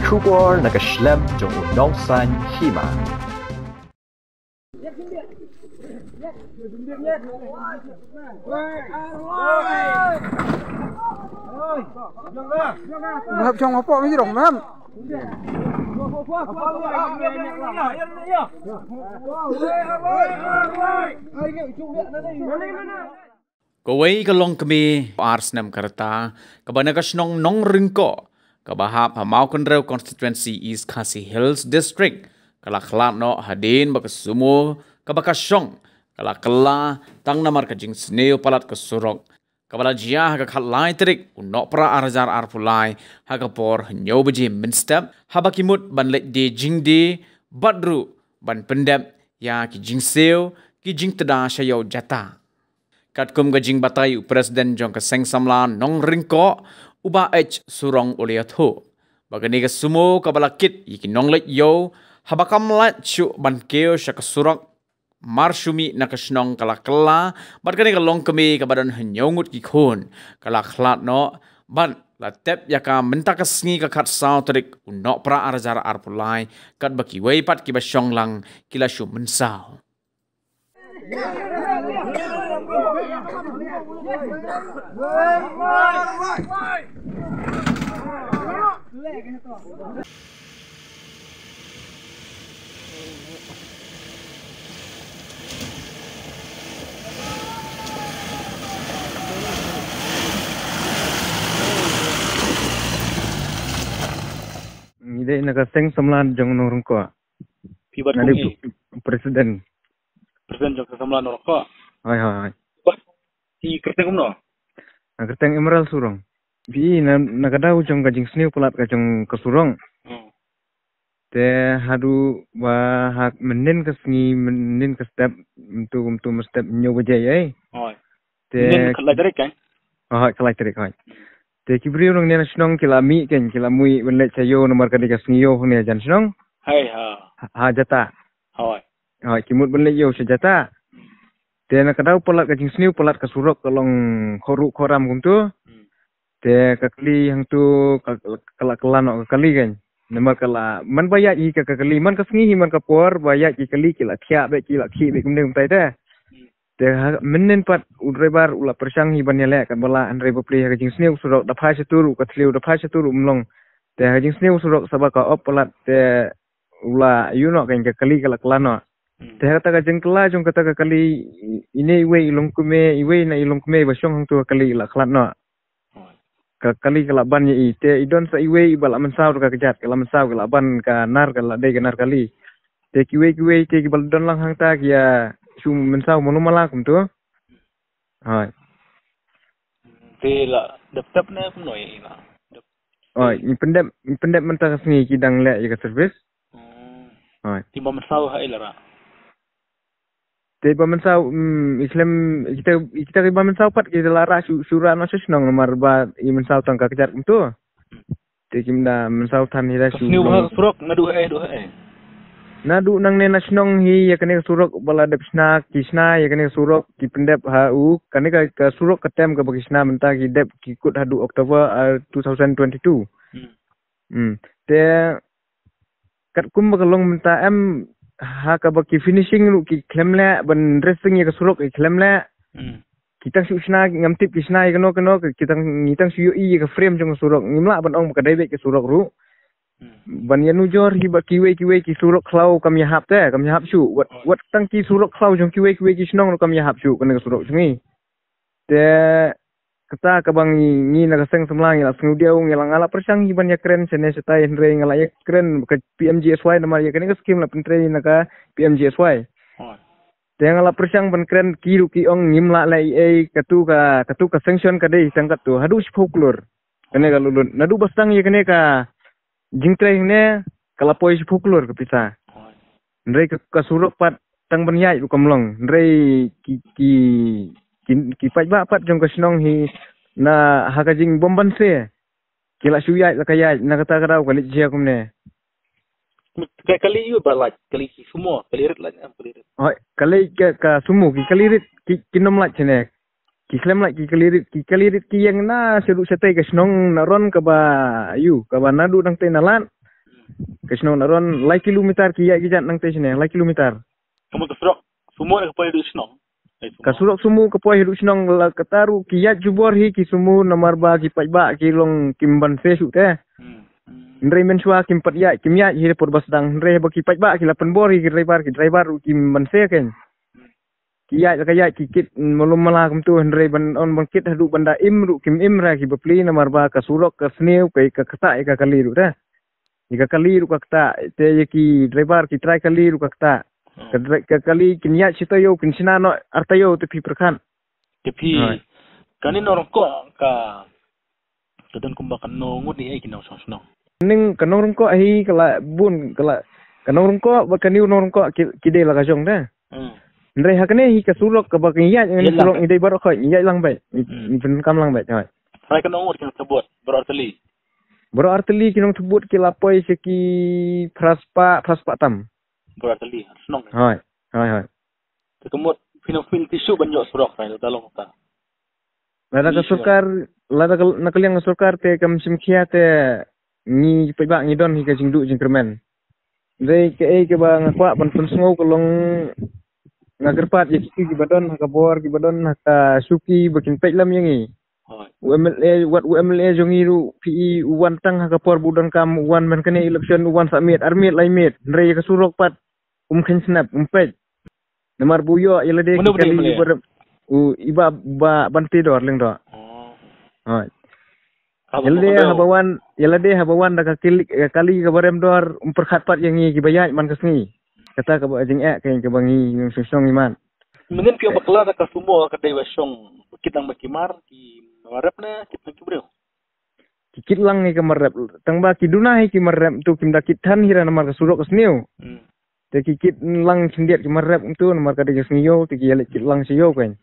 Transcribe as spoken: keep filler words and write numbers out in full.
Khubor na ka shlem jong u nongsan hima. Hap chong hapoh mi rong mam. Kawei ka longkmie ar snem ka rta kaba na ka shnong Nongryngkoh kaba hap ha Mawkynrew Constituency, East Khasi Hills District, ka la khlad noh hadien ba ka sumo kaba ka shong ka la kylla tang namar ka jingsniew palat ka surok kaba la jia ha ka khatlai tarik u Nohprah arhajar arphew lai ha ka por hynñiew baje mynstep, haba ki mut ban leit die jingdie bad ruh ban pyndep ïa ki jingsiew ki jingtda sha ïew jata. Katkum ka jingbatai u President jong ka Seng Samla Nongryngkoh, u Bah H Surong, u la ïathuh ba kane ka sumo kaba la kit ïa ki nongleit ïew haba kam lait shuh ban kiew sha ka surok mar shu mih na ka shnong ka la kylla bad kane ka longkmie kaba don hynñiew ngut ki khun ka la khlad noh bad la tep ïa ka mynta ka sngi ka khatsaw tarik u Nohprah arhajar arphew lai, katba kiwei pat kiba shong lang ki la shu mynsaw. Ngi dei na ka Seng Samla jong Nongryngkoh. Phi bad nga dei kum i? President. President jong ka Seng Samla Nongryngkoh. Hoi, hoi, hoi. Phi kyrteng kumno? Nga kyrteng Emerald Surong. Phi na, na ka daw jong ka jingsniew palat ka jong ka surok. Hmm. Te haduh ba ha mynnin ka sngi, mynnin ka step, mynta kumta mynstep hynñiew baje ei. Hoi. Te mynnin ka lai tarik kan? Hoi, ka lai tarik, hoi. Te ki briew nangne na shnong ki la mih kan, ki la mih ban leit sha ïew namar ka dei ka sngi ïew hangne jan shnong. Hai ha. Ha, ha jata. Hoi. Hoi, ki mut ban leit ïew sha jata. Te na ka daw palat ka jingsniew palat ka surok ka long khohruh khohram kumta. Hmm. Te ka kali hangta ka, ka la kylla noh ka kali kan. Namar ka la, man ba ïaid hi ka, ka kali, man ka sngi hi man ka por ba ïaid ki kali ki la thiah beit, ki la khih beit kumne kumtai te. Hmm. Te ha, mynnin pat u driver u la pyrshang hi ban ïaleh katba lah, hynrei bapli ha ka jingsniew surok da phai shatur u ka thliew, da phai shatur u mlong. Te ha ka jingsniew surok saba ka op palat te u la ïuh noh kan, ka kali ka la kylla noh. Hmm. Te ha kata ka jingkylla jong kata ka kali, i-, ine iwei i longkmie, iwei na i longkmie ba shong hangta ka kali la khlad noh. Hoi. Ka kali ka la ban ïa i, te i don sa iwei iba la mynsaw da ka kjat, ka la mynsaw, ka la ban ka nar, ka la dei ka nar kali. Te kiwei kiwei te kiba la don lang hangta ki ïa shu mynsaw mano mala kumta. Hoi. Te la dep tep ne kumno ïa i la? Dep. Hoi, ngi pyndep, ngi pyndep mynta ka sngi, ki dang leh ïa ka service. Hmm. Hoi. Te ba mynsaw ha i la ra? Te ba mynsaw, mm, i khlem, kita, kita ki ba mynsaw pat ki la rah shu, shu rah noh sha shnong namar ba i mynsaw tang ka kjat kumta. Te kim da mynsaw than hi da shu. Sniew ba ha ka surok naduh ha, duh ha. Naduh nangne na shnong hi ïa kane ka surok ba la dep shna, ki shna ïa kane ka surok, ki pyndep ha u, kane ka, ka surok ka tem kaba ki shna mynta ki dep ki kut haduh October, ah, two thousand twenty-two. Hmm. Hmm. Te katkum ba ka long mynta em ha kaba ki finishing ruh ki khlem leh, ban dressing ïa ka surok ki khlem leh. Hmm. Ki tang shu shna, ngam tip ki shna ïa kano kano, ki tang, ngi tang shu ïohi ïa ka frame jong ka surok. Ngim lah ban ong ba ka dei beit ka surok ruh. Hmm. Ban ïa nujor hi ba kiwei kiwei ki surok khlaw kam ïahap te, kam ïahap shuh. Wat, oh, wat tang ki surok khlaw jong kiwei kiwei ki shnong ruh kam ïahap shuh kane ka surok jong ngi. Te kata kaba ngi, ngi na ka Seng Samla ngi la sngewdiaw, ngi la, nga la pyrshang hi ban ïakren shane shatai, hynrei nga la ïakren ka P M G S Y namar ïa kane ka skim la pyntrei na ka P M G S Y. Hooid. Te nga la pyrshang ban kren, ki ruh ki ong ngim lah leh ei ei, katu ka, katu ka sanction ka dei tang katu haduh shiphew klur. Kane ka lulun. Naduh ba sdang ïa kane ka jingtrei hangne ka la poi shiphew klur ka pisa. Hynrei ka, ka surok pat tang ban ïaid ruh kam long. Hynrei ki, ki, ki, ki paidbah pat jong ka shnong hi na ha ka jingbymbanse ki la shu ïaid la ka ïaid, na kata ka daw ka leit jia kumne. Ka, kali ïu ba lait, kali ki sumo, kali rit lait, em, kali rit. Hooid, kali ka, ka sumo, ki kali rit ki, kim lait shane. Ki khlem lait ki kali rit, ki kali rit ki ïeng na shaduh shatei ka shnong na ron kaba, ïu, kaba naduh nangtei na lad. Ka shnong Naron lai kilometer ki ïaid ki jat nangtei shane, lai kilometer. Ka mut ka surok sumo ne ka poi haduh shnong? Ka surok sumo ka poi haduh shnong, la kata ruh ki ïaid jubor hi ki sumo namar ba ki paidbah ki long kim banse shuh te. Hmm. Hynrei mynshuwa kim pat ïaid, kim ïaid hi por ba sdang, hynrei ba ki paidbah ki la pynbor hi ki driver, ki driver ruh kim banse kein. Ki ïaid la ka ïaid ki kit malum mala kumtu, hynrei ban ong ban kit haduh ban da im ruh kim im re ki bapli namar ba ka surok ka sniew, ka, ka ktah ïa ka kali ruh te. Ïa ka kali ruh ka ktah, te ïa ki driver ki trai kali ruh ka ktah. Hmm. Ka dri-, ka kali kin ïaid shi taïew, kin shna noh ar taïew te phi pyrkhat. Te phi, hooid, kane Nongryngkoh ka, ka don kumba kano ngut ne ei ki nongshong shnong? Ning ka Nongryngkoh hi ka la bun, ka la, ka Nongryngkoh bad kane u Nongryngkoh ki, ki dei la ka jong te. Hmm. Hynrei ha kane hi ka surok kaba ki ïaid, ngan ïaid lang surok beit, ngi dei baroh khoit, ngi ïaid lang beit, ngi, hmm, ngi pyndonkam lang beit, hooid. Trai kano ngut ki nongthbut, baroh artylli? Baroh artylli ki nongthbut ki la poi sha ki phra spah, phra spah tam. Baroh artylli, shnong. Hooid, hooid, hooid. Te ka mut phi nang phi nang tissue ban ïoh surok, hooid, ta long ta. Lada ka sorkar, lada ka, na ka liang ka sorkar te kam shim khia te ngi paidbah ngi don hi ka jingduh jingkyrmen. Dei kaei kaba nga kwah ban pynsngew ka long nga kyrpad ïa kito kiba don ha ka bor, kiba don ha ka shuki ba kin peit lem ïa ngi. Hooid. U M L A, wat u M L A jong ngi ruh phi i u wan tang ha ka por ba u donkam, u wan man kane election, u wan sa miet, ar miet, lai miet. Hynrei ïa ka surok pat um kheiñ snap, um peit. Namar ba u ïoh ïa lade ki kali ba rem, u i Bah, Bah Bantidor Lyngdoh. Oh. Hooid. Ïa lade haba wan, ïa lade haba wan da ka kali, ka kali kaba rem dor, um pyrkhat pat ïa ngi kiba ïaid man ka sngi. Kata kaba jingeh ka, kaba ngi shong shong ngi man. Mynnin phi ong bakla da ka sumo ka dei ba shong, kit lang bad ki mar, ki mar rep ne kit lang ki briew? Ki kit lang ïa ki mar rep. Tang ba ki duna hi ki mar rep tu kim da kit than hi ra namar ka surok ka sniew. Hmm. Te ki kit lang khyndiat ki mar rep tu namar ka dei ka sngi ïew, te ki ïaleit kit lang sha ïew kein.